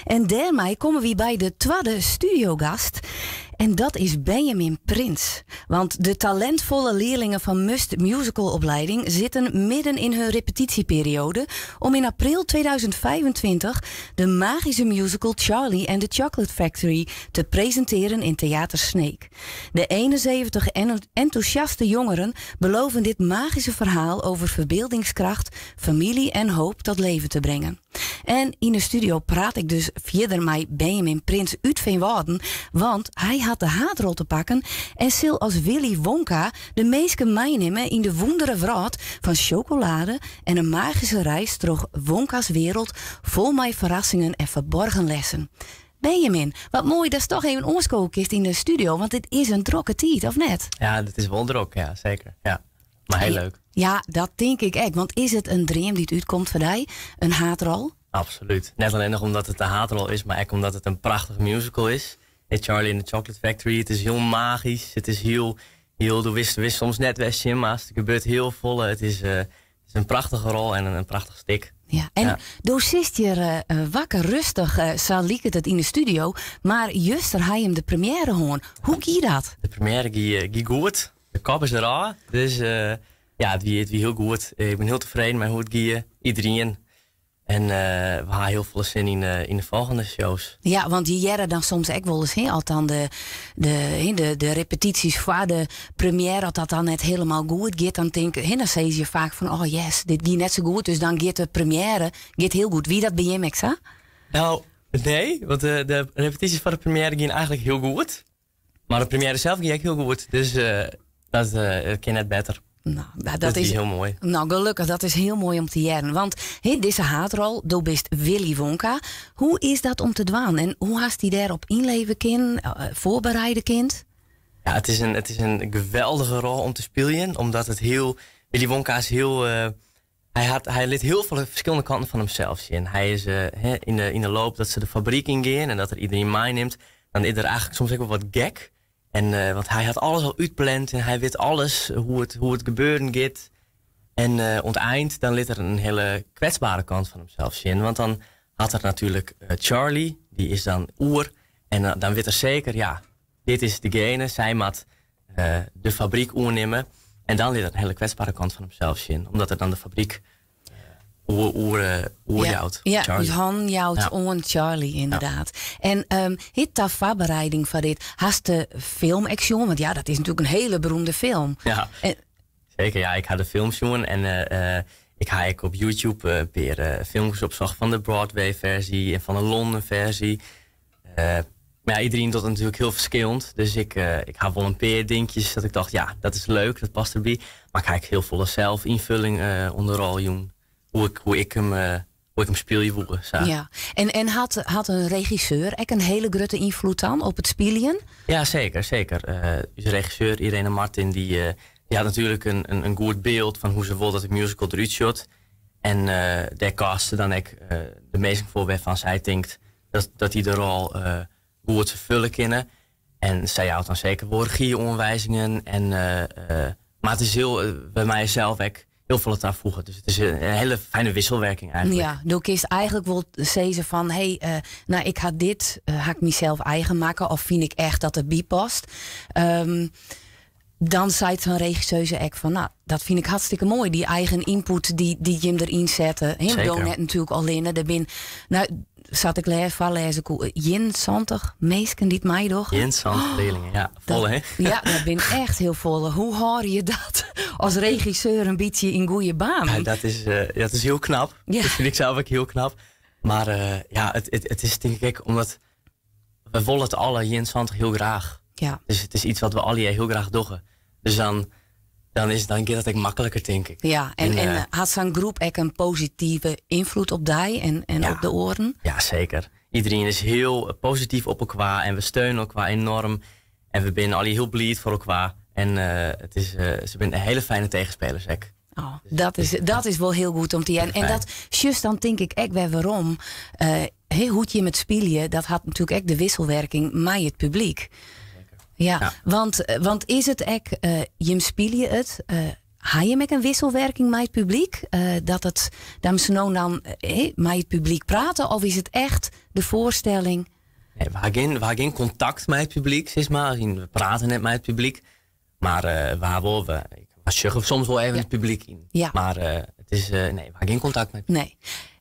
En dêrmei komme wy by de twadde studiogast. En dat is Benjamin Prins. Want de talentvolle leerlingen van Must Musicalopleiding zitten midden in hun repetitieperiode om in april 2025 de magische musical Charlie and the Chocolate Factory te presenteren in Theater Sneek. De 71 enthousiaste jongeren beloven dit magische verhaal over verbeeldingskracht, familie en hoop tot leven te brengen. En yn de studio praat ik dus fierder mei Benjamin Prins út Feanwâlden, want hy hat de haadrol te pakken en sil as Willy Wonka de minsken meinimme yn de wûndere wrâld fan sjokolade en in magyske reis troch Wonka's wereld fol mei ferrassingen en ferborgen lessen. Benjamin, wat moai datst toch even oanskowe kinst yn de studio, want it is in drokke tiid, of net? Ja, it is wol drok, ja, seker. Ja. Mar hiel leuk. Ja, dat tink ik ek. Want is it in dream dy't útkomt foar dy? In haadrol? Absolút. Net allinnich omdat it de haadrol is, mar ek omdat it in prachtige musical is. Charlie and the Chocolate Factory. It is hiel magysk. It is hiel, hiel, do witst, witst soms net wêr'tst sjen moatst. Der gebeurt hiel folle. It is, it is in prachtige rol en in prachtich stik. Ja, en do sitst hjir wakker rêstich, sa liket it yn de studio. Mar juster ha jim de premiêre hân. Hoe gie dat? De premiêre gie, gie goed. De kop is derôf. Dus ja, it wie hiel goed. Ik bin hiel tefreden mei hoe't it gie. Iderien. En we ha hiel folle sin yn de folgjende shows. Ja, want je hearre dan soms ek wolris, hè, as dan de repetysjes foar de premiêre, as dat dan net hielendal goed giet, dan tink, hè, dan sizze je faak fan, oh yes, dit gie net sa goed, dus dan giet de premiêre giet hiel goed. Wie dat by jim ek sa? Nou, nee, want de repetysjes foar de premiêre giene eigentlik hiel goed. Mar de premiêre sels gie ek hiel goed. Dus dat kin net better. Nou, dat Dat is is hiel moai. Nou, gelokkich, dat is hiel moai om te hearren. Want hè, dizze haadrol, do bist Willy Wonka. Hoe is dat om te dwaan? En hoe hast dy dêrop ynleve kind, foarbereide kind? Ja, it is in geweldige rol om te spyljen, omdat it hiel. Willy Wonka is hiel. Hy lit hiel folle ferskillende kanten fan himsels sjen. Hy is yn de loop dat se de fabryk yngean en dat er iderien meinimt, dan is er eigentlik soms ek wol wat gek. En, want hy hat alles al útpland en hy wit alles hoe't it gebeuren giet. En oan it ein dan lit er in hiele kwetsbere kant fan himsels sjen. Want dan hat er natuerlik Charlie, dy is dan oer. En dan wit er seker, ja, dit is degene, sy moat de fabryk oernimme. En dan lit er in hiele kwetsbere kant fan himsels sjen. Omdat er dan de fabryk oerjout. Ja, út hannen jout oan Charlie, ynderdaad. En hit ta foarbereiding foar dit, hast de film ek sjoen? Want ja, dat is natuerlik in hiele beroemde film. Ja, seker. Ja, ik ha de film sjoen en ik ha ek op YouTube in pear filmkes opsocht fan de Broadway-ferzje en fan de Londen-ferzje. Mar ja, iderien docht it natuerlik hiel ferskillend. Dus ik ha wol in pear dinkjes dat ik tocht, ja, dat is leuk, dat past derby. Mar ik ha ek hiel folle sels ynfolling oan de rol jûn. Hoe ik him spylje woe. Sa. Ja. En hat in regisseur ek in hiele grutte ynfloed dan op it spyljen? Ja, seker. Us regisseur Irene Martin, dy hat natuerlik in goed byld fan hoe't se wol dat de musical derút sjocht. En dêr cast se dan ek de minsken foar wêrfan't sy tinkt dat dy de rol goed ferfolle kinne. En sy jout dan seker wol regy-oanwizingen. En, mar it is hiel, by my sels ek hiel folle tafoege. Dus it is in hiele fine wikselwurking eigentlik. Ja, do kinst eigentlik wol sizze fan, hé, hey, nou, ik ha dit, ha ik mysels eigen makke, of fyn ik echt dat it by past. Dan seit sa'n regisseur ek fan, nou, dat fyn ik hartstikke moai, dy eigen ynput dy't jim deryn sette. Hè, do net natuerlik allinne, der binne, nou, sa't ik lês, foarlêze koe, 71 minsken dy't meidogge. 71 learlingen, ja. Folle, hè? Ja, dat binne echt hiel folle. Hoe hâlde je dat as regisseur in bytsje yn goede banen? Ja, dat is hiel knap. Dat fyn ik sels ek hiel knap. Mar ja, it is tink ik ek omdat we wolle it alle 71 hiel graach. Dus it is yts wat we allegear hiel graach dogge. Dus dan giet dat ek makliker, tink ik. Ja, en hat sa'n groep ek in positive ynfloed op dy en op de oaren? Ja, seker. Iderien is hiel posityf op elkoar en we steune elkoar enoarm. En we binne allegear hiel bliid foar elkoar. En se binne hiele fine tsjinspilers ek. Oh, dat is wol hiel goed om te hearren. En dat sjochst dan tink ik ek wer werom. Hoe't jim it spylje, dat hat natuerlik ek de wikselwurking mei it publyk. Ja, want is it ek, jim spylje it, Ha jim ek in wisselwerking mei it publyk? Dat it dan sa no dan mei it publyk prate of is it echt de foarstelling? Nee, we ha gjin, we ha gjin kontakt mei it publyk, sis mar. We prate net mei it publyk. Mar we ha wol, we, we sjogge soms wol even it publyk yn. Mar it is, nee, we ha gjin kontakt mei it Nee.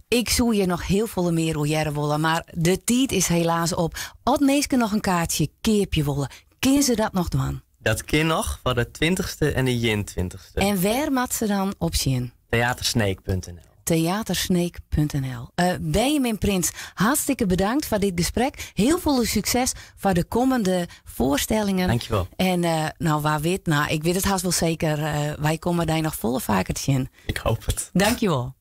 Ik soe hjir noch hiel folle mear oer hearre wolle, mar de tiid is helaas op. As minsken noch in kaartsje keapje wolle, kinne se dat noch dwaan? Dat kin noch foar de twintichste en de ienentweintichste. En wêr moat se dan op sjen? Theatersneek.nl. Theatersneek.nl. Benjamin Prins, hartstikke bedankt foar dit gesprek. Hiel folle sukses foar de kommende foarstellingen. Dankjewol. En no, wa wit, no, ik wit it hast wol seker, wy komme dy noch folle faker tsjin. Ik hoopje it. Dankjewol.